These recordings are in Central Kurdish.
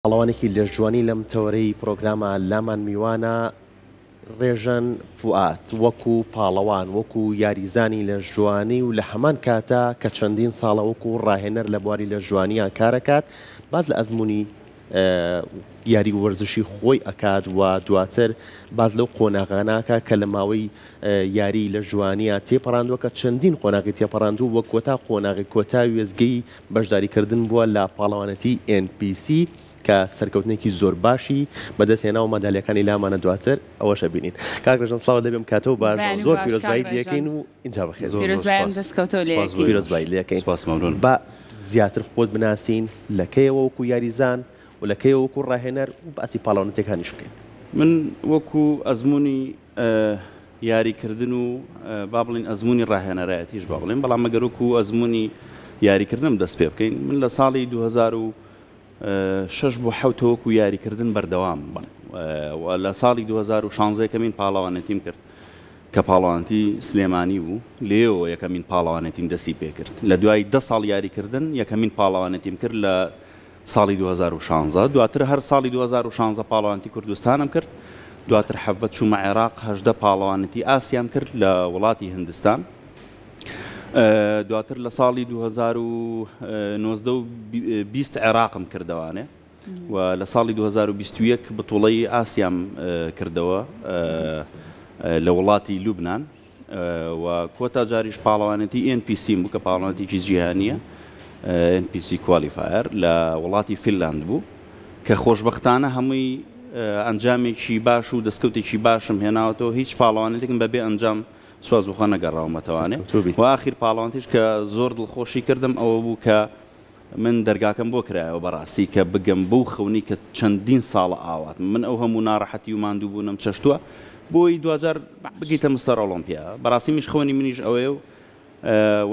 پاڵەوانێکی لەشجوانی لەم تەوەرەی پرۆگرامە لامان میوانە ڕێژەن فوئاد وەکو پاڵەوان وەکو یاریزانی لەشجوانی و لە هەمان کاتا کە چەندین ساڵە وەکو ڕاهێنەر لە بواری لەشجوانیان کارەکات باس لە ئەزموونی یاری وەرزشی خۆی ئەکات و دواتر باس لەو قۆناغانە ئەکا کە لە ماوەی یاری لەشجوانیە تێپەڕاندووە کە چەندین قۆناغی تێپەڕاندوو وە کۆتا قۆناغی کۆتا وێستگەی بەشداریکردن بووە لە پاڵەوانێتی ئێن پی سی کە سەرکەوتنێکی زۆر باشی بەدەست هێنا و مەدالیاکانی لامانە دواتر ئەوەش ئەبینین. کاک ڕێژان سڵاوت لێبێ ئەم کاتەو باش بەیانی زۆر باش کاک پیرۆزباییت ڕێژان. لێکەین و ئینجا بەخێر زۆر زۆر پیرۆزباییم سوپاس. دەستکەوتەو لێ سوپاس بۆ ئەکەین. پیرۆزبایی لێکەین. سوپاس مەمنون. با زیاتر خۆت بناسین لە کەیەوە وەکو یاریزان و لە کەیەوە وەکو ڕاهێنەر و باسی پاڵەوانێتیەکانیش بکەین. من وەکو ئەزموونی یاریکردن و با بڵێین ئەزموونی ڕاهێنەرایەتیش با بڵێین، بەڵام ئەگەر وەکو ئەزموونی یاریکردنم دەست پێ بکەین، من لە ساڵی 2006 بۆ حەوتە وەکو یاریکردن بەردەوام بووم و لە ساڵی 2016 یەکەمین پاڵەوانێتیم کرد کە پاڵەوانێتی سلێمانی بوو، لێیەوە یەکەمین پاڵەوانێتیم دەستی پێ کرد. لە دوای 10 ساڵ یاریکردن یەکەمین پاڵەوانێتیم کرد لە ساڵی 2016، دواتر هەر ساڵی 2016 پاڵەوانێتی کوردستانم کرد، دواتر 17 چوومە عێراق 18 پاڵەوانێتی ئاسیام کرد لە وڵاتی هندستان، دواتر لە ساڵی 2019 و 20 عێراقم کردەوانێ و لە ساڵی 2021 بتوڵەی ئاسیام کردەوە لە وڵاتی لوبناان و کۆتا جاریش پاڵەوانێتی ئێن پی سی بوو کە پاڵەوانێتیکی جیهانییە ئێن پی سی کوالیفایەر لە وڵاتی فینلاند بوو کە خۆشبەختانە هەمووی ئەنجامێکی باش و دەستکەوتێکی باشم هێناوەتەوە هیچ پاڵەوانێتێکم بەبێ ئەنجام سوپاس بۆ خوا نەگەڕاومەتەوانێ و ئاخیر پاڵەوانتیش کە زۆر دڵخۆشی کردم ئەوە بوو کە من دەرگاکەم بۆ کرایەوە بەڕاستی کە بگەم بەو خەونەی کە چەندین ساڵە ئاواتمە من ئەو هەموو ناڕەحەتی و ماندوو بوونەم چەشتووە بۆی دواجار بگەیتە مستەر ئۆڵۆمپیا بەڕاستی منیش خەونی منیش ئەوەیە و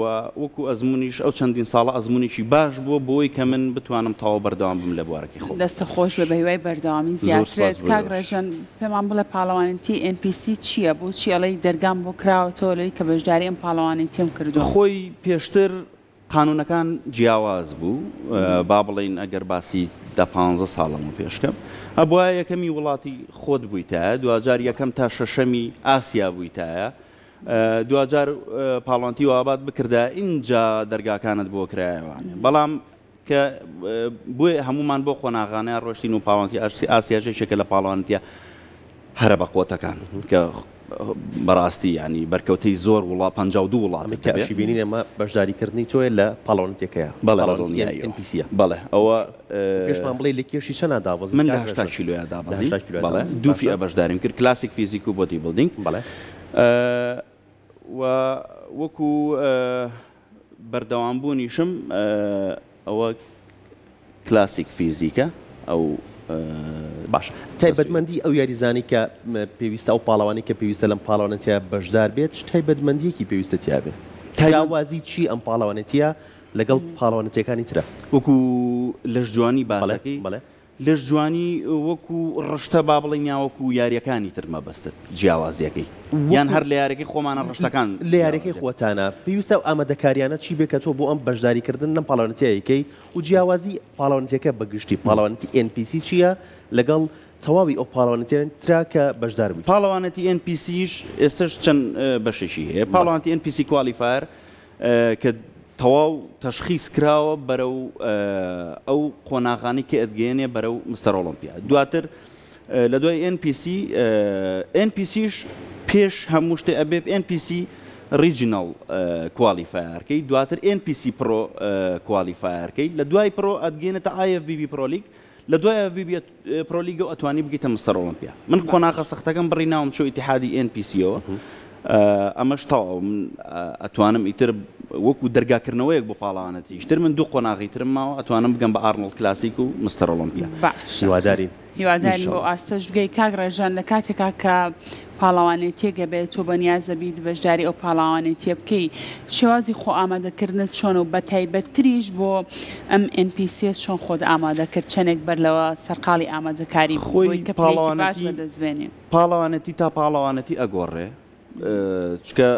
و وەکو ئەزموونیش ئەو چەندین ساڵە ئەزموونێکی باش بووە بۆی کە من بتوانم تەواو بەردەوام بم لە بوارەکەی خۆم. دەستت خۆش بێ بەهیوای بەردەوامی زۆر سوپاس زیاترت بۆ کاک ئێوەش. ڕێژەن پێمان بڵێ پاڵەوانێتی NPC چییە بۆچی ئەڵێی دەرگام بۆ کراوەتەوە لەوەی کە بەشداری ئەم پاڵەوانێتیەم کردووە؟ خۆی پێشتر قانوونەکان جیاواز بوو، با بڵێین ئەگەر باسی دە پانزە ساڵ لەمەو پێش کەم، ئەبوایە یەکەمی وڵاتی خۆت بوویتایە، دواجار یەکەم تا شەشەمی ئاسیا بوویتایە، دواجار پاڵەوانتی وابات بکردایە ئینجا دەرگاکانت بۆ کرایەوە. بەڵام کە بۆیە هەموومان بۆ قۆناغانە ڕۆشتین و پاڵەوانتی ئاسیاش یەکێکە لە پاڵەوانتیە هەرە بەقوەتەکان کە بەڕاستی یانی بەرکەوتەی زۆر وڵا 52 وڵات ئەمەی کە ئەشی بینین ئێمە بەشداریکردنی تۆیە لە پاڵەوانێتیەکەیە بەڵێ پاڵەوانێتی بەدڵنیاییەوە NPC ە. بەڵێ ئەوە پێشمان بڵێ لە کێشی چەنا دابەزی من لە کاک 80 ڕێژەن؟ کیلۆیا لە دابەزیم 80 کیلۆیا بەڵێ دابەزی دوو باشە فیئە بەشداریم کرد کلاسیک فیزیک و بۆدی بڵدینگ بەڵێ و وەکو بەردەوام بوونیشم ئەوە کلاسیک فیزیکە ئەو باشە تایبەتمەندی ئەو یاریزانی کە پێویستە ئەو پاڵەوانی کە پێویستە لەم پاڵەوانێتیە بەشدار بێت چ تایبەتمەندیەکی پێویستە تیا بێ جیاوازی چی ئەم پاڵەوانێتیە لەگەڵ پاڵەوانێتیەکانی ترە؟ وەکو لەشجوانی باسەکەی بەڵێ لەشجوانی وەکو ڕشتە با بڵێین یا وەکو یاریەکانی تر مەبەستت جیاوازیەکەی یان هەر لە یاریەکەی خۆمانە ڕشتەکان لە یاریەکەی خۆتانە پێویستە ئەو ئامادەکاریانە چی بێ کە تۆ بۆ ئەم بەشداریکردن لەم پاڵەوانێتیە یەکەی و جیاوازی پاڵەوانێتیەکە بە گشتی پاڵەوانێتی NPC چییە لەگەڵ تەواوی ئەو پاڵەوانێتیانە ترا کە بەشدار بوویت؟ پاڵەوانێتی NPC یش ئێستەش چەند بەشێکی هەیە پاڵەوانێتی NPC qualifier کە تەواو تەشخیس کراوە بەرەو ئەو قۆناغانەی کە ئەتگەیەنێ بەرەو مستەر ئۆڵۆمپیا دواتر لە دوای ئێن پی سی ئێن پی سیش پێش هەموو شتێ ئەبێ ئێن پی سی ڕیجنەڵ کوالیفایەرکەی دواتر ئێن پی سی پرۆ کوالیفایەرکەی لە دوای پرۆ ئەتگەێنێتە ئای ئێف بی بی پرۆلیگ لە دوای ئێف بی بی پرۆلیگەوە ئەتوانی بگەیتە مستەر ئۆڵۆمپیا. من قۆناغە سەختەکەم بڕی ناوم چۆ ئیتیحادی ئێن پی سیەوە. ئەمەش تەواو من ئەتوانم ئیتر وەکو دەرگاکردنەوەیەک بۆ پاڵەوانێتیش تر من دوو قۆناغی ترم ماوە ئەتوانم بگەم بە ئارنۆڵد کلاسیک و مستەر ئۆڵۆمپیا. باشە. هیوادارین. هیوادارین بەو ئاستەش بگەی. کاک ڕێژان لە کاتێکا کە پاڵەوانێتیەک ئەبێت تۆ بەنیاز ئەبیت بەشداری ئەو پاڵاوانێتیە بکەی شێوازی خۆ ئامادەکردنت چۆنە و بەتایبەتتریش بۆ ئەم ئێن پی سیە چۆن خۆت ئامادە کرد چەنێک بەر لەوە سەرقاڵی ئامادەکاری بووی خۆی بۆی کە پلەیەکی باش پاڵەوانێتی بەدەست بێنی؟ پاڵەوانێتی تا پاڵەوانێتی ئەگۆڕێ چونکە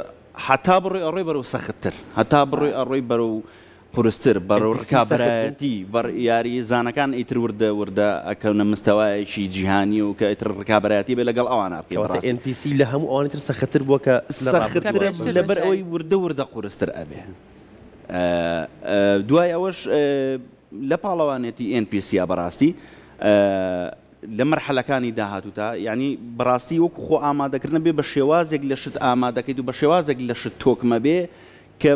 هەتا بڕۆی ئەڕۆی بەرەو سەختتر هەتا بڕۆی ئەڕۆی بەرەو قورستر بە NPC سەخت بوو؟ ڕکابەرایەتی بە یاریزانەکان ئیتر وردە وردە ئەکەونە مستەوایەکی جیهانی و کە ئیتر ڕکابەرایەتی بێ لەگەڵ ئەوانە بکەی کەواتە بەڕاستی. NPC لە هەموو ئەوانی تر سەختتر بووە کە لە سەختترە ڕابردووە پێشتر لەبەر بەشداری. ئەوەی وردە وردە قورستر ئەبێ. دوای ئەوەش لە پاڵەوانێتی NPC یا بەڕاستی لە مەرحەلەکانی داهاتووتا یانی بەڕاستی وەکو خۆ ئامادەکردنە بێ بە شێوازێک لەشت ئامادەکەیت و بە شێوازێک لەشت تۆکمە بێ کە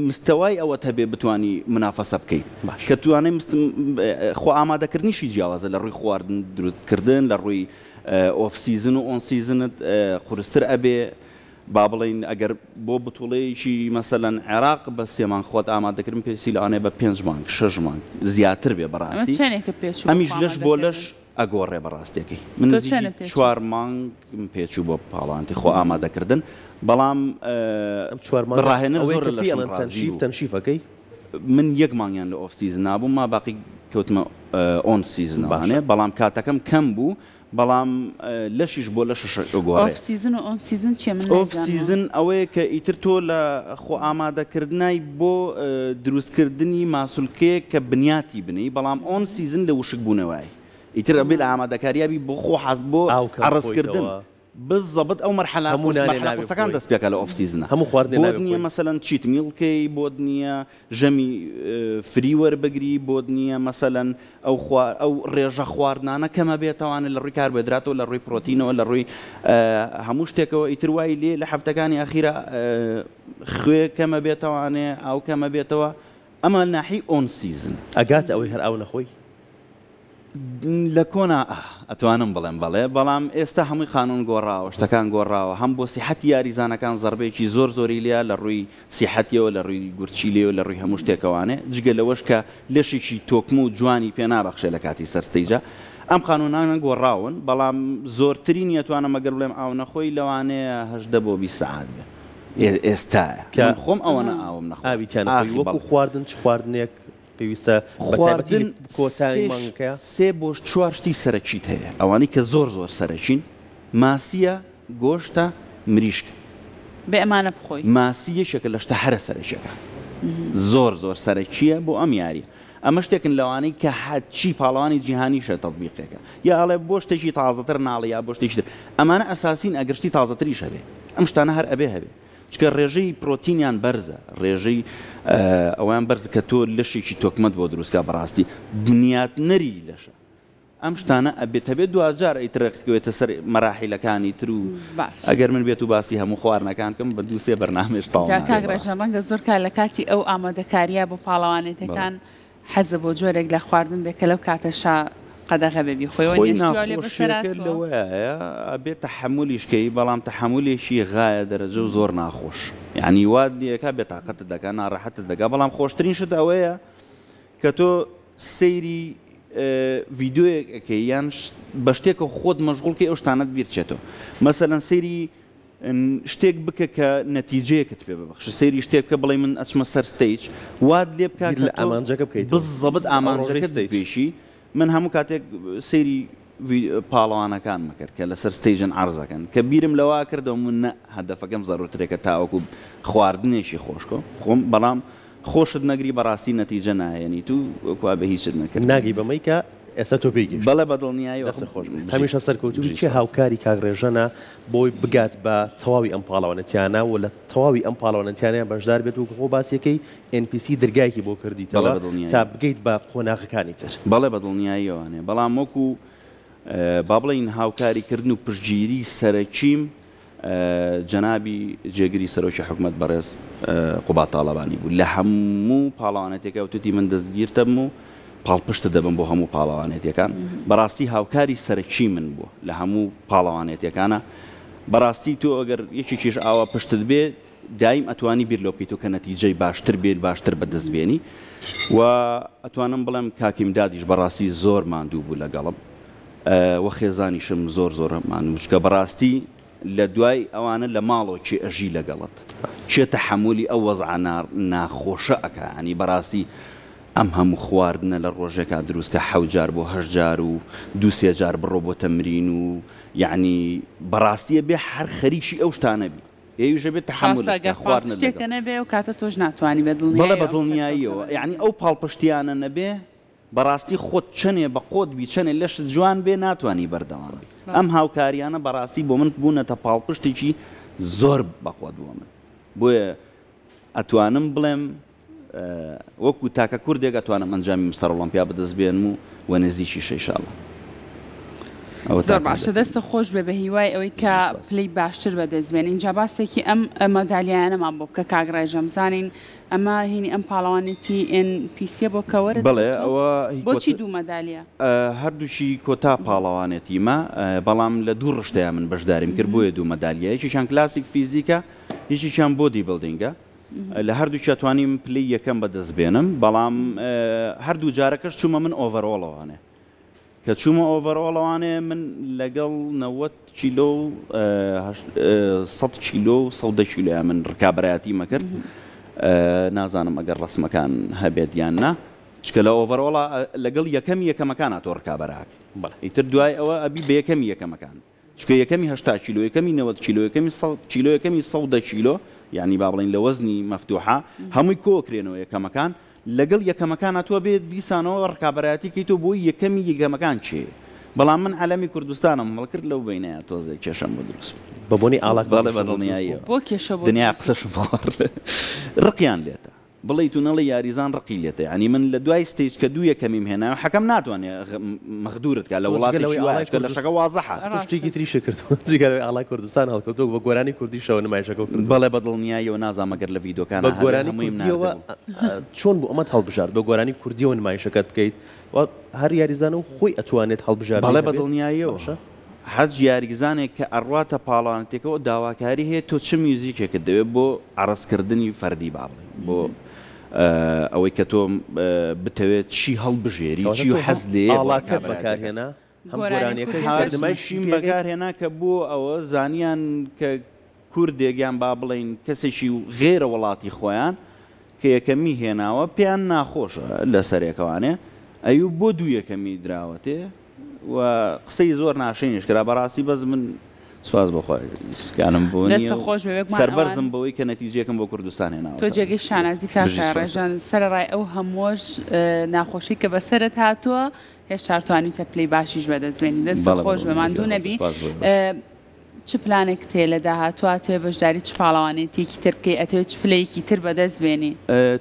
مستەوای ئەوەت هەبێ بتوانی منافەسە بکەی باش. کە توانای مست خۆ ئامادەکردنیشی جیاوازە لە ڕووی خواردن دروست کردن لە ڕووی off season و on season ت قورستر ئەبێ با بڵێین ئەگەر بۆ بتوڵەیەکی مەسەلەن عێراق بە سێ مانگ خۆت ئامادەکردن پێویستی لەوانەیە بە پێنج مانگ شەش مانگ زیاتر بێ ئەمە بەڕاستی چەنێکت پێچوو بۆ ئەمیش خۆ لەش بۆ لەش ئامادەکردن؟ ئەگۆڕێ بەڕاستیەکەی من تۆ نزیکی چەنت پێچوو؟ چوار مانگم پێچوو بۆ پاڵانتی خۆ ئامادەکردن بەڵام ئەم چوار مانگە ڕاهێنەر ئەوەیە زۆر کە لە پێی لەشم ئەڵێن ڕازی تەنشیف بوو تەنشیف ئەکەی؟ من یەک مانگیان لە off season نابووم ما باقی کەوتمە on season ەوانێ باشە. بەڵام کاتەکەم کەم بوو بەڵام لەشیش بۆ لەشش ئەگۆڕێ. off season و on season چیە من ئۆف نایزانمەوە. season ئەوەیە کە ئیتر تۆ لە خۆ ئامادەکردنای بۆ دروستکردنی ماسولکەیەک کە بنیاتی بنێی بەڵام on season لە وشکبوونەوەی ئیتر ئەبێ لە ئامادەکاریا بی بۆ خۆ حەز بۆ ئاو کەم عەرزکردن خۆیتەوە. بزەبت ئەو مەرحەلە هەموو قورس نانێ مەرحەلە نابێ قورسەکان بخۆی. دەست پێکا لە off season ا هەموو خواردنێ بۆت نابێ نییە بخۆی. مەسەلەن cheat meal کەی بۆت نییە ژەمی free وەربگری بۆت نییە مەسەلەن ئەو خوا ئەو ڕێژە خواردنانە کەمە بێتەوانێ لە ڕووی کاربۆهێدراتەوە لە ڕووی پرۆتینەوە لە ڕووی هەموو شتێکەوە ئیتر وای لێ لە هەفتەکانی ئەخیرا خوێ کەمە بێتەوانێ ئاو کەمە بێتەوە ئەمە ناحی on season. ئەگاتە ئەوەی هەر ئاو نەخۆی؟ لە کۆنا ئەتوانم بڵێم بەڵێ، بەڵام ئێستا هەمووی قانون گۆڕاوە، شتەکان گۆڕاوە، هەم بۆ سیحەتی یاریزانەکان زەربەیەکی زۆر زۆری لێیە لە ڕووی سیحەتیەوە، لە ڕووی گورچیلەیەوە، لە ڕووی هەموو شتێکەوانێ، جگە لەوەش کە لەشێکی تۆکمە و جوانی پێ نابەخشێ لە کاتی سەر stage ا. ئەم قانونانە گۆڕاون، بەڵام زۆرترینی ئەتوانم ئەگەر بڵێم ئاو نەخۆی لەوانەیە 18 بۆ 20 سەعات بێ ئێستایە، کە من خۆم ئەوەنە ئاوم نەخوارد. ئاوی تیا نەخۆی، ئاخی وەکو بەڵێ. خواردن چ خواردنێک پێویستە بەتایبەتی خواردن لە کۆتایی سێ مانگەکەیا؟ سێ بۆ چوار شتی سەرەکیت هەیە ئەوانەی کە زۆر زۆر سەرەکین ماسیە، گۆشتە، مریشکە. بێ ئەمانە بخۆی. ماسی یەکێکە لە شتە هەرە سەرەکیەکان زۆر زۆر سەرەکیە بۆ ئەم یاریە ئەمە شتێکن لەوانەی کە هەرچی پاڵەوانی جیهانیشە تەتبیقێکە یا ئەڵێ بۆ شتێکی تازەتر ناڵێ یا بۆ شتێکی تر ئەمانە ئەساسین ئەگەر شتی تازەتریش هەبێ ئەم شتانە هەر ئەبێ هەبێ چونکە ڕێژەی پرۆتینیان بەرزە، ڕێژەی ئەوەیان بەرزە کە تۆ لەشێکی تۆکمەت بۆ دروست کا، بەڕاستی بنیاتنەری لەشە. ئەم شتانە ئەبێت هەبێت دواجار ئیتر ڕێککەوێتە سەر مەراحیلەکانی تر و باش. ئەگەر من بێت و باسی هەموو خواردنەکان بکەم بە دوو سێ بەرنامەیش تەواو جا نابێت کاک بەڕاستی. ڕێژەن ڕەنگە زۆر کات لە کاتی ئەو ئامادەکارییە بۆ بەڵێ. پاڵەوانێتیەکان حەزە بۆ جۆرێک لە خواردن بێ کە لەو کاتەشا قەدەغە بێ بیخۆی خۆی وەنیە شتی وا لێ بەسەر ناخۆشیەکە هاتووە؟ لەوەیایە ئەبێ تەحەمولیش کەی بەڵام تەحەمولێکی غایە دەرەجە و زۆر ناخۆش یانی وات لێکا بێتاقەتت دەکا ناڕەحەتت دەکا بەڵام خۆشترین شت ئەوەیە کە تۆ سەیری ڤیدیۆیەک ئەکەی یان بە شتێکەوە خۆت مەشغوڵ کەی ئەو شتانەت بیر چێتەوە مەسەلەن سەیری شتێک بکە کە نەتیجەیەکت پێ ببەخشێ سەیری شتێک بکە بڵێ من ئەچمە سەر stage وات لێ بکە بیر کە لە تۆ ئامانجەکە بکەیتەوە بزەبت ئەو ڕۆژەی ئامانجەکەت stage. بپێشی من هەموو کاتێک سەیری پاڵەوانەکانمە کرد کە لەسەر stage ن عەرزەکەن کە بیرم لەوە کردەوە من نە هەدەفەکەم زەرورترێکە تاوەکو خواردنێکی خۆشکۆ خۆم بەڵام خۆشت نەگری بەڕاستی نەتیجە ناهێنیت و وەکوا بە هیچت نەکرد. ناگەی بەمەی کە ئێستا تۆ پێی گەیشتووی. بەڵێ بە دڵنیاییەوە. دەستت خۆش بێت بژیت. هەمیشە سەرکەوتوو بی. بژیت کێ سوپاس. هاوکاری کاک ڕێژەنە بۆی بگات بە تەواوی ئەم پاڵەوانێتیانە و لە تەواوی ئەم پاڵەوانێتیانەیان بەشدار بێت وەکو خۆ باسیەکەی NPC درگایەکی بۆ بەڵێ کردیتەوە بە تا دڵنیاییەوە. بگەیت بە قۆناغەکانی تر. بەڵێ بە دڵنیاییەوانێ بەڵام وەکو با بڵێین هاوکاری کردن و پشتگیری سەرەکیم جەنابی جێگری سەرۆکی حکومەت بەڕێز قوباد تاڵەبانی بوو لە هەموو پاڵەوانێتیەکە وتوتی من دەستگیرتەبم و پاڵپشتت دەبم بۆ هەموو پاڵەوانێتیەکان بەڕاستی هاوکاری سەرەکی من بووە لە هەموو پاڵەوانێتیەکانە بەڕاستی تۆ ئەگەر یەکێکیش ئاوا پشتت بێ دایم ئەتوانی بیر لەوە بکەیتەوە کە نەتیجەی باشتر بێت باشتر بەدەست بێنی و ئەتوانم بڵێم کاک ئیمدادیش بەڕاستی زۆر ماندوو بوو لەگەڵم وە خێزانیشم زۆر زۆر ماندوو چونکە بەڕاستی لە دوای ئەوانە لە ماڵەوە کێ ئەژی لەگەڵت کێ تەحەمولی ئەو وەزعە ناخۆشە ئەکا یانی بەڕاستی ئەم هەموو خواردنە لە ڕۆژێکا دروست کە حەوت جار بۆ هەشت جار و دوو سێ جار بڕۆ بۆ تەمرین و یانی بەڕاستی ئەبێ هەر خەریکی ئەو شتانە بی. ئەویش ئەبێ تەحەمولت ڕاستە کا گەر خواردنت لەگەڵ. پاڵپشتێکە نەبێ ئەو کاتە تۆش ناتوانی بە بەڵێ دڵنیایەوە بە ئەم سەرکەوتنە دڵنیاییەوە بەدەست یەعنی بێنی. ئەو پاڵپشتیانە نەبێ بەڕاستی خۆت چەنێ بە قۆت بی چەنێ لەشت جوان بێ ناتوانی بەردەوام بی ئەم ڕاستە. هاوکاریانە بەڕاستی بۆ من بوونەتە پاڵپشتێکی زۆر بەقوەت بۆ من بۆیە ئەتوانم بڵێم وەکو تاکە کوردێک ئەتوانم ئەنجامی مستەر ئۆڵۆمپیا بەدەست بێنم و وە نزیکیشە ئیشاڵا. ئەوە زۆر تاکە باشە هەدەفم. دەستت خۆش بێ بە هیوای ئەوەی کە زۆر سپاس. پلەی باشتر بەدەست بێنی ئینجا باسێکی ئەم مەدالیایانەمان بۆ بکە کاک ڕێژەم زانین ئەمە هینی ئەم پاڵەوانێتی ئێن پی سیە بۆ کە وەرت بەڵێ گرتووە ئەوە هی بۆچی کۆتا دوو مەدالیا؟ هەردووکی کۆتا پاڵەوانێتیمە بەڵام لە دوو ڕشتەیا من بەشداریم کرد بۆیە دوو مەدالیا یەکێکیان classic physique ە یەکێکیان body building ە لە هەردووکیا توانیم پلەی یەکەم بەدەست بێنم بەڵام هەردوو جارەکەش چوومە من overall ەوانێ کە چوومە overall ەوانێ من لەگەڵ 90 کیلۆ و 100 کیلۆ و 110 کیلۆیان من ڕکابەرایەتیمە کرد نازانم ئەگەر ڕسمەکان هەبێت یان نا چکە لە overall ا لەگەڵ یەکەمی یەکەمەکان تۆ ڕکابەراک ئیتر دوای ئەوە ئەبی بە یەکەمی یەکەمەکان چونکە یەکەمی 80 کیلۆ، یەکەمی 90 کیلۆ، یەکەمی 100 کیلۆ، یەکەمی 110 کیلۆ، یانی با بڵێین لە وەزنی مەفتوحە، هەمووی کۆکرێنەوە یەکەمەکان، لەگەڵ یەکەمەکانا تۆ ئەبێ دیسانەوە ڕکابەرایەتی کەیتەوە بۆی یەکەمی یەکەمەکان کێیە. بەڵام من عەلەمی کوردستانم هەڵکرد لەو بەینەیا تۆزێ کێشەم بۆ دروست بوو. بە بۆنەی ئاڵاکەوە بەڵێ کێشەت بە بۆ دروست بوو؟ دڵنیاییەوە. بۆ کێشە بۆ دنیا دروست بوو؟ قسەشم خوارد. ڕقیان لێتە. بڵێیت و نەڵێی یاریزان ڕقی لێتە یانی من لە دوای stage کە دوو یەکەمیم هێنا حەکەم ناتوانێ مەغدورت کا لە تۆ جگە وڵاتێکی لەوەی وایە ئاڵای چونکە کوردست لەشەکە وازحە. تۆ ڕاستە. شتێکی تریشت کردووە جگە لەوەی ئاڵای کوردستان هەڵکردووە بە گۆرانی کوردیشەوە نمایشەکەو کردووە. بەڵێ بە دڵنیاییەوە نازانم ئەگەر لە بە ڤیدۆکانا هەبێ گۆرانی هەموویم کوردیەوە ناردبوو. چۆن بوو ئەمەت هەڵبژارد بە گۆرانی کوردیەوە نمایشەکەت بکەیت و هەر یاریزانە و خۆی ئەتوانێت هەڵبژاردنی بەڵێ بە هەبێت دڵنیاییەوە. باشە. هەچ یاریزانێک کە ئەڕواتە پاڵەوانێتیەکەوە داواکاری هەیە تۆ چ میوزیکێکت دەوێت بۆ عەڕزکردنی فەردی با بڵێین بۆ ئەوەی کە تۆ بتەوێت چی هەڵبژێری کەواتە چی تۆ هەم حەز لێیە بۆ ئاڵاکەت ڕکابەرایەتیەکە. بەکارهێنا هەم گۆرانی گۆرانیەکەش کوردی کە دەرچوو. نمایشی هەردووکیم پێ ئەکەیت. بەکارهێنا کە بۆ ئەوە زانیان کە کوردێک یان با بڵێین کەسێکی غێرە وڵاتی خۆیان کە یەکەمی هێناوە پێیان ناخۆشە لەسەرێکەوانێ ئەیو بۆ دوو یەکەمی دراوەتێ و قسەی زۆر ناشرینیش کرا بەڕاستی بەس من سوپاس بۆ خوا هیچ کانم بۆ نییە دەستت و خۆش بێ بێگومان ئەوان سەربەرزم بەوەی کە نەتیجەیەکم بۆ کوردستان تۆ هێناوەتەوە. جێگەی شانازی کاک بژی سوپاس. ڕێژان سەرەڕای ئەو هەمووەش ناخۆشی کە بەسەرت هاتووە هێشتا توانیتە پلەی باشیش بەدەست بێنی دەستت بەڵێ خۆش بەڵێ بێ ماندوو دەستت خۆش نەبی سوپاس بۆ ئێوەش. چ پلانێکت هەیە لە داهاتوو ئەتەوێ بەشداری چ پاڵەوانێتیەکی تر بکەی ئەتەوێ چ پلەیەکی تر بەدەست بێنی؟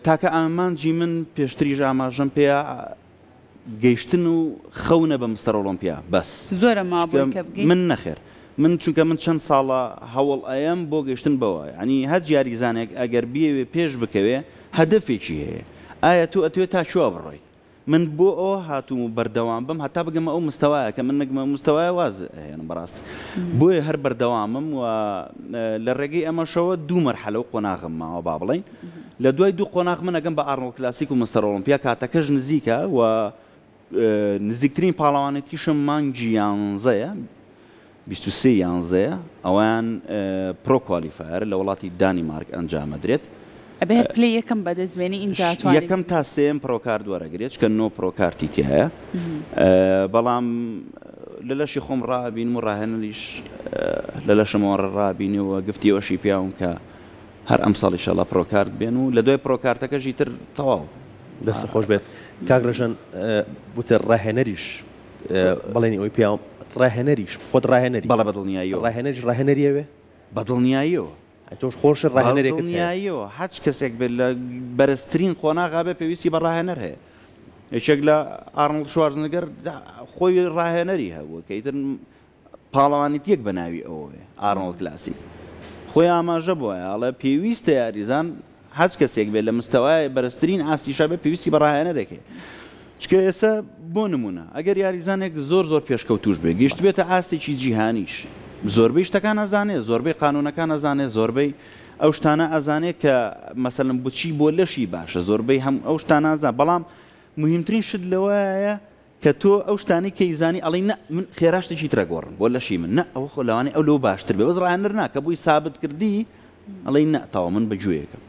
تاکە ئامانجی من پێشتریش ئاماژەم پێیا گەیشتن و خەونە بە مستەر ئۆڵۆمپیا بەس. زۆرە ماوە چونکە بۆی کە بگەی؟ من نەخێر من چونکە من چەند ساڵە هەوڵ ئەیەم بۆ گەیشتن بەوە یانی هەچ یاریزانێک ئەگەر بیەوێ پێش بکەوێ هەدەفێکی هەیە ئایا تۆ ئەتەوێ تا کوێ بڕۆیت من بۆ ئەوە هاتووم و بەردەوام بم هەتا بگەمە ئەو مستەوایە کە من نەگمە ئەو مستەوایە واز ئەهێنم بەڕاستی بۆیە هەر بەردەوامم و لە ڕێگەی ئەمەشەوە دوو مەرحەلە و قۆناغم ماوە با بڵێین لە دوای دوو قۆناغ من ئەگەم بە ئارنۆڵد کلاسیک و مستەر ئۆڵۆمپیا کاتەکەش نزیکە و نزیکترین پاڵەوانێتیشم مانگی یانزەیە 23 یانزەیە ئەویان pro qualifier لە وڵاتی دانیمارک ئەنجامەدرێت. ئەبێ هەر پلەی یەکەم بەدەست بێنی ئینجا توانی یەکەم تا سێیەم pro card وەرەگرێت چکە نۆ pro card ی تایە بەڵام لە لەشی خۆم ڕابینم و ڕاهێنەریش لە لەشمەوە ڕابینی و گفتی ئەوەشی پیاوم کە هەر ئەمساڵ ئیشەڵا pro card بێن و لە دوای pro card ەکەشی تر تەواو. دەست خۆش بێت کاک ڕێژەن وتە ڕاهێنەریش بەڵێنی ئەوەی پیاوم ڕاهێنەریش خۆت ڕاهێنەری بەڵێ بە دڵنیاییەوە ڕاهێنەریش ڕاهێنەریەوێ بە دڵنیاییەوە تۆش خۆشت ڕاهێنەرێکت هەیە. بەدڵنیاییەوە هەچ کەسێک بێت لە بەرزترین قۆناغا بێت پێویستی بە ڕاهێنەر هەیە. یەکێک لە ئارنۆڵد شوارزنگر خۆی ڕاهێنەری هەبووە کە ئیتر پاڵەوانێتییەک بە ناوی ئەوەوەیە ئارنۆڵد کلاسیک خۆی ئاماژە بۆیە ئەڵێ پێویستە یاریزان هەچ کەسێک بێت لە مستەوای بەرزترین ئاستیشا بێت پێویستی بە ڕاهێنەرێک هەیە چونکە ئێستا بۆ نمونە ئەگەر یاریزانێک زۆر زۆر پێشکەوتوش بێ گەیشتبێتە ئاستێکی جیهانیش زۆربەی شتەکان ئەزانێ زۆربەی قانونەکان ئەزانێ زۆربەی ئەو شتانە ئەزانێ کە مەسەلەن بچی بۆ لەشی باشە زۆربەی هەم ئەو شتانە ئەزان بەڵام مهمترین شت لەوەیە کە تۆ ئەو شتانەی کە ئیزانی ئەڵێی نە من خێرا شتێکی ترە گۆڕم بۆ لەشی من نە ئەوە خۆ لەوانەیە ئەو لەوە باشتر بێ بەس ڕاهێنەر نا کە بۆی سابت کردی ئەڵێی نە تەواو من بە گوێیەکەم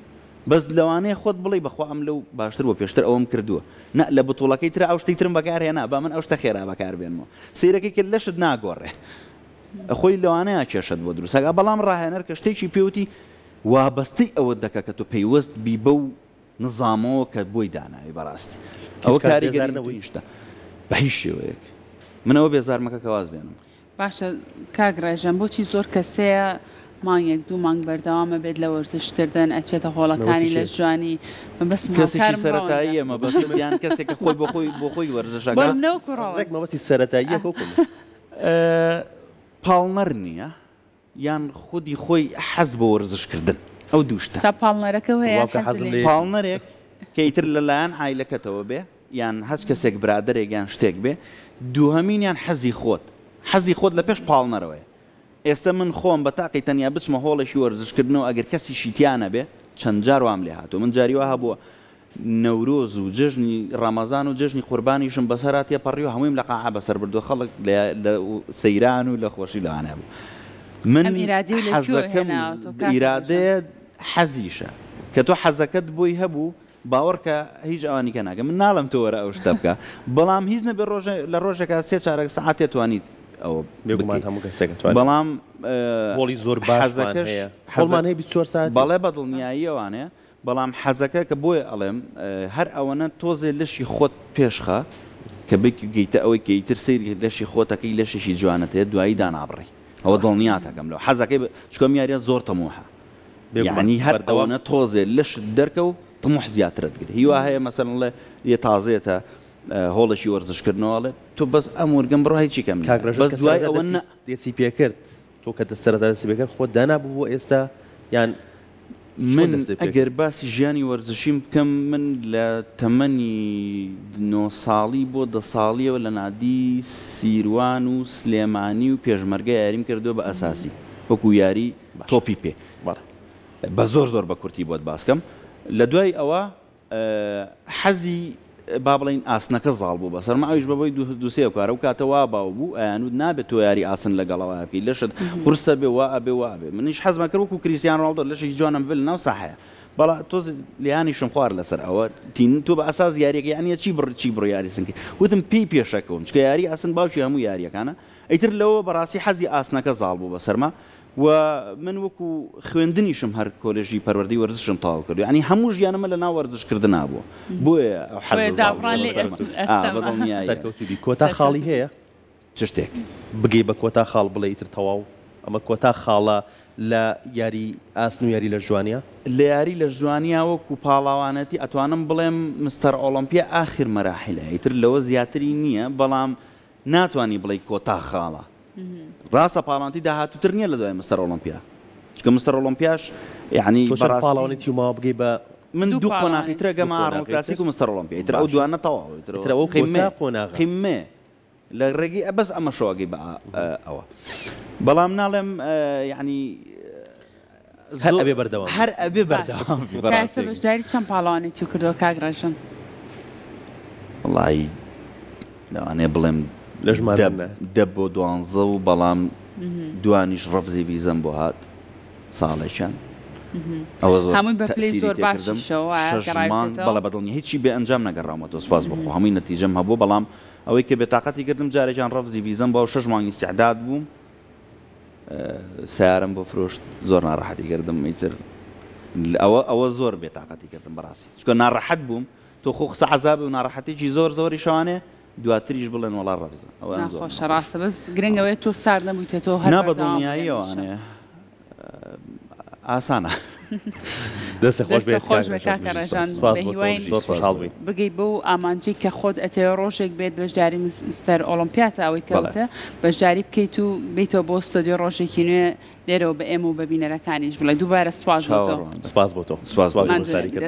بەس لەوانەیە خۆت بڵێی بەخوا ئەم لەو باشتر بۆ پێشتر ئەوەم کردووە نە لە بتوڵەکەی ترا ئەو شتەی ترم بەکار هێنا با من ئەو شتە خێرا بەکار بێنمەوە سەیرەکەی کە لەشت ناگۆڕێ. خۆی لەوانەیە کێشەت بۆ دروست ئەکا بەڵام ڕاهێنەر کە شتێکی پێوتی وابەستەی ئەوەت دەکا کە تۆ پەیوەست بی بەو نزامەوە کە بۆی داناوی بەڕاستی ئەوە هیچ کات بێزار کاریگەری نەبووی؟ شتە بە هیچ شێوەیەک من ئەوە بێزار مەکە کە واز بێنم. باشە کاک ڕێژەن بۆچی زۆر کەسەیە مانگێک دوو مانگ بەردەوامە بێت لە وەرزش کردن ئەچێتە هۆڵەکانی مەبەستی لەش چیە؟ جوانی مەبەستم کەسێکی هاوکارم ڕەوەندە سەرەتاییە مەبەستت یان کەسێک کە خۆی بۆ خۆی بۆ خۆی وەرزش بۆ ئەکا؟ منە وەکو ڕێک ڕەوەند مەبەستی سەرەتاییە وەکو من. پاڵنەر نییە یان خودی خۆی حەز بۆ وەرزش کردن ئەو دوو شتە. سا پاڵنەرەکە هەیە بڕوا بکە حەز حەزم لێ لێیەتی. پاڵنەرێک کە ئیتر لە لایەن عایلەکەتەوە بێ یان هەچ کەسێک برادەرێک یان شتێک بێ، دووهەمینیان حەزی خۆت، حەزی خۆت لە پێش پاڵنەرەوەیە. ئێستە من خۆم بە تاقی تەنیا بچمە هۆڵێکی وەرزشکردنەوە ئەگەر کەسیشی تیا نەبێ، چەند جار وام لێ هاتووە، من جاری وا هەبووە نەورۆز و جەژنی ڕەمەزان و جەژنی قوربانیشم بەسەرا تێپەڕیوە هەموویم لە قاعە بەسەر بردووە خەڵک لە لە سەیران و لە خۆشی لەوانە بوو من ئەم ئیرادەیەو لە کوێوە حەزەکەم هێناوە تۆ کاکە ڕێژان؟ ئیرادەیە حەزیشە کە تۆ حەزەکەت بۆی هەبوو باوەڕکە هیچ ئەوانی کە ناکە من ناڵێم تۆ وەرە ئەو شتە بکە بەڵام هیچ نەبێ ڕۆژێ لە ڕۆژێکا سێ چارەک سەعاتێ توانیت ئەوە بێگومان بکەیت هەموو کەسێک ئەتوانێت بەڵام هۆڵی زۆر باشمان حەزەکەش هەیە حەزە هۆڵمان هەیە 24 ساعتی بەڵێ بە دڵنیاییەوانێ بەڵام حەزەکە کە بۆیە ئەڵێم هەر ئەوەنە تۆزێ لەشی خۆت پێشخە کە بگەیتە ئەوەی کە ئیتر سەیری لەشی خۆتەکەی لەشێکی جوانت هەیە دوایی دانابڕی ئەوە دڵنیاتەکەم لەوە حەزەکەی چونکە ئەم یاریە زۆر تەموحە بێگومان یەعنی هەر بەردەوام ئەوەنە تۆزێ لەشت دەرکە و تموح زیاترت گرێ هیوا هەیە مەسەلەن ئەڵێ یە تازەیەتە هۆڵێکی وەرزشکردنەوە ئەڵێ تۆ بەس ئەم ورگەم بڕۆ هیچی کەم کاک نییە ڕێژەن بەس کە دوای سەرەتا ئەوە دەستی نە دەستی پێکرد تۆ کە سەرەتا دەستی پێکرد خۆت دانابوو بۆ ئێستا یان چۆن من دەستت ئەگەر پێکرد؟ باسی ژیانی وەرزشیم بکەم من لە تەمەنی نۆ ساڵی بۆ دە ساڵیەوە لە نادی سیروان و سلێمانی و پێشمەرگە یاریم کردووە بە ئەساسی وەکو یاری باشە تۆپی پێ بەڵێ. بە زۆر زۆر بە کورتی بۆت باس کەم لە دوای ئەوە حەزی با بڵێین ئاسنەکە زاڵ بوو بەسەرما ئەویش بە بۆی دوو سێ کار ئەو کاتە وا باو بوو ئەیانوت نابێت تۆ یاری ئاسن لەگەڵ ئەوە بکەی لەشت قورسە بێ وا ئەبێ وا ئەبێ منیش حەزمە کرد وەکو کریستیان ڕۆناڵدۆ لەشێکی جوانم بێ لەناو ساحەیە بەڵا تۆز لیانیشم خوارد لەسەر ئەوە تین تۆ بە ئەساس یاریەکە یعنی چی بڕ چی بڕیاری سنکە وتم پێی پێشەکەوم چکە یاری ئاسن باوکی هەموو یاریەکانە ئیتر لەوە بەڕاستی حەزی ئاسنەکە زاڵ بوو بەسەرما و من وەکو خوێندنیشم هەر کۆلێژی پەروەردەی وەرزشم تەواو کردووە یانی هەموو ژیانمە لە ناو وەرزش کردنا بووە بۆیە ئەو بۆیە حەزە زاڵ دابڕان بووە لێی بەسەرما ئا ئەستەمە. بە دڵنیاییەوە. سەرکەوتوو بی کۆتا خاڵی سەرکەوتوو هەیە؟ چ شتێک؟ بگەی بە کۆتا خاڵ بڵێ ئیتر تەواو ئەمە کۆتا خاڵە لە یاری ئاسن و یاری لەشجوانیا؟ لە یاری لەشجوانیا وەکو پاڵاوانێتی ئەتوانم بڵێم مستەر ئۆڵۆمپیا ئاخر مەراحیلە ئیتر لەوە زیاتری نییە بەڵام ناتوانی بڵێی کۆتا خاڵە ڕاستە پاڵەوانێتی داهاتووتر نییە لە دوای مستەر ئۆڵۆمپیا چونکە مستەر ئۆڵۆمپیاش یعنی تۆ چەند بەڕاستی پاڵەوانێتی و ماوە بگەی بە من دوو دوو قۆناغی پاڵەوانێتی ترە دوو گەمە ئاڕنۆڵد قۆناغی تر کلاسیک و مستەر ئۆڵۆمپیا ئیتر ئەو باشە دوانە تەواو ئیتر ئیتر ئەوە کۆتا قیممەیە قۆناغە قیممەیە لە ڕێگەی بەس ئەمەشەوە ئەگەی بە ئەوە بەڵام ناڵێم یعنی هەر زۆر ئەبێ بەردەوام بی. هەر ئەبێ باشە بەردەوام بی تا ئێستا بەڕاستی. بەشداری چەند پاڵەوانێتی کردووە کاک ڕێژەن؟ وەڵایی لەوانەیە بڵێم لە ژماردن نایە. دە بۆ دوانزە و بەڵام دوانیش ڕەفزی ڤیزەم بۆ هات ساڵێکیان ئەوە زۆر هەمووی بە پلەی تەئسیری زۆر تێکردم باشیشەوە وایە شەش مانگ گەڕاویتەوە؟ بەڵێ بەدڵنیا هیچی بێ ئەنجام نەگەڕاومەتەوە سوپاس بۆ خوا هەمووی نەتیجەم هەبوو بەڵام ئەوەی کە بێتاقەتی کردم جارێکیان ڕەفزی ڤیزەم بۆ شەش مانگ ئیستعداد بووم سەیارەم بۆ فرۆشت زۆر ناڕەحەتی کردم ئیتر ئەوە ئەوە زۆر بێتاقەتی کردم بەڕاستی چونکە ناڕەحەت بووم تۆ خۆ قسە عەزابێ و ناڕەحەتێکی زۆر زۆری شەوانێ دواتریش بڵێن وەڵا ڕەفزە ئەوەیان زۆر ناخۆشە ناخۆشە ڕاستە بەس گرنگ ئەوەیە تۆ سارد نەبوویتەوە هەر نا بە بەردەوام بووی دڵنیاییەوە هەمیشە. ئەنێ ئاسانە. دەستت خۆش دەستت بێت خۆش کاک بێ ڕێژان کاکە ڕێژان سپاس بە بۆ تۆ هیواین زۆر خۆشحاڵ بووین. بگەی بەو ئامانجەی کە خۆت ئەتەوێ ڕۆژێک بێت بەشداری مستەر ئۆڵۆمپیاتە ئەوەی بەڵێ. کەوتە بەشداری بکەیت و بێیتەوە بۆ ستۆدیۆ ڕۆژێکی نوێ لێرەوە بە ئێمە و بە بینەرەکانیش بڵێ دووبارە سوپاس بۆ تۆ. چاوەڕوان بن. سپاس بۆ تۆ سپاس بۆ سپاس بۆ ماندوو بەشداری نەبی کردن. دەست.